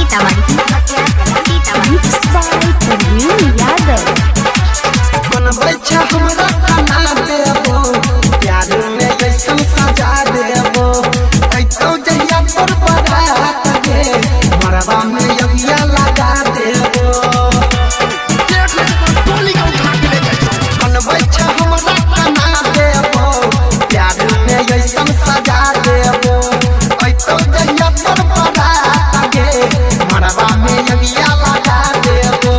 Sitamarhi, Sitamarhi. Mix by Parveen Yadav. बनबै छै हमरा खाना देबो, प्यार में ऐसन सजा देबो। ऐतो जहिया तोर बारात गे, मरबा में अगिया लगा देबो। बनबै छै हमरा खाना देबो, प्यार में ऐसन सजा देबो। ऐतो जहिया तोर बारात गे, मरबा में अगिया लगा देबो।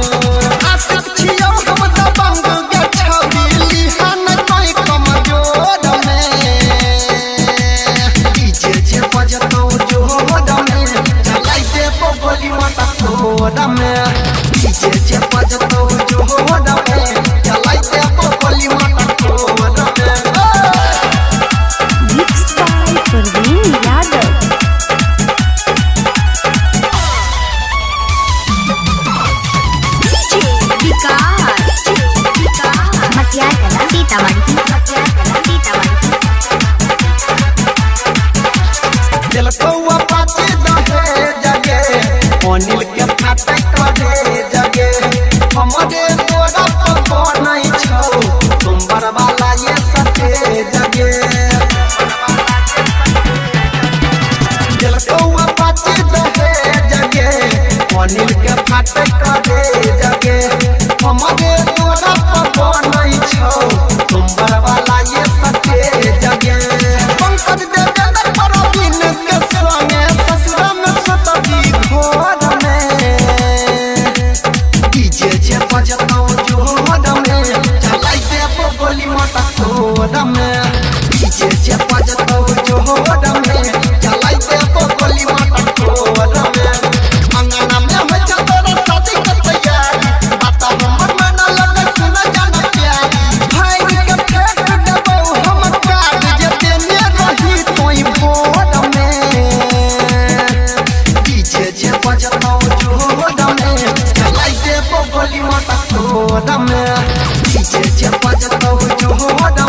आशिक छियौ हम दबंग गे छौरी, लिहन तोय कमजोर में। डीजे जे बजतौ जोर में, चलाई देबो गोली माता तोर में। डीजे जे बजतौ जोर में, चलाई देबो गोली माता तोर में। Mix by Parveen Yadav. DJ Vikas, Matiyagala, Sitamarhi, Sitamarhi. दिलकौआ पाचे दहे जगे, अनिल के फाटे करे जगे। हमरे तोरा पकड़ै छौ, तुम्बर वाला ये सटे जगे। दिलकौआ पाचे दहे जगे, अनिल के फाटे करे जगे। हमरे तोरा पकड़ै छौ, तुम्बर वाला ये सटे जगे। पंकज देवेंद्र परवीन के संगे ससुरा में सुतबी घोर में। डीजे जे बजतौ जोर में, चलाई देबो गोली माता तोर में। डीजे जे बजतौ जोर में, चलाई देबो गोली माता तोर में। अंगना में होइ छौ तोरा शादी के तैयारी, बात हमर मन लगे सुन जान प्यारी। भाई के फेंक देबौ हम काट, जे देने रही तोय भोर में। डीजे जे बजतौ जोर में, चलाई देबो गोली माता तोर में। डीजे जे बजतौ जोर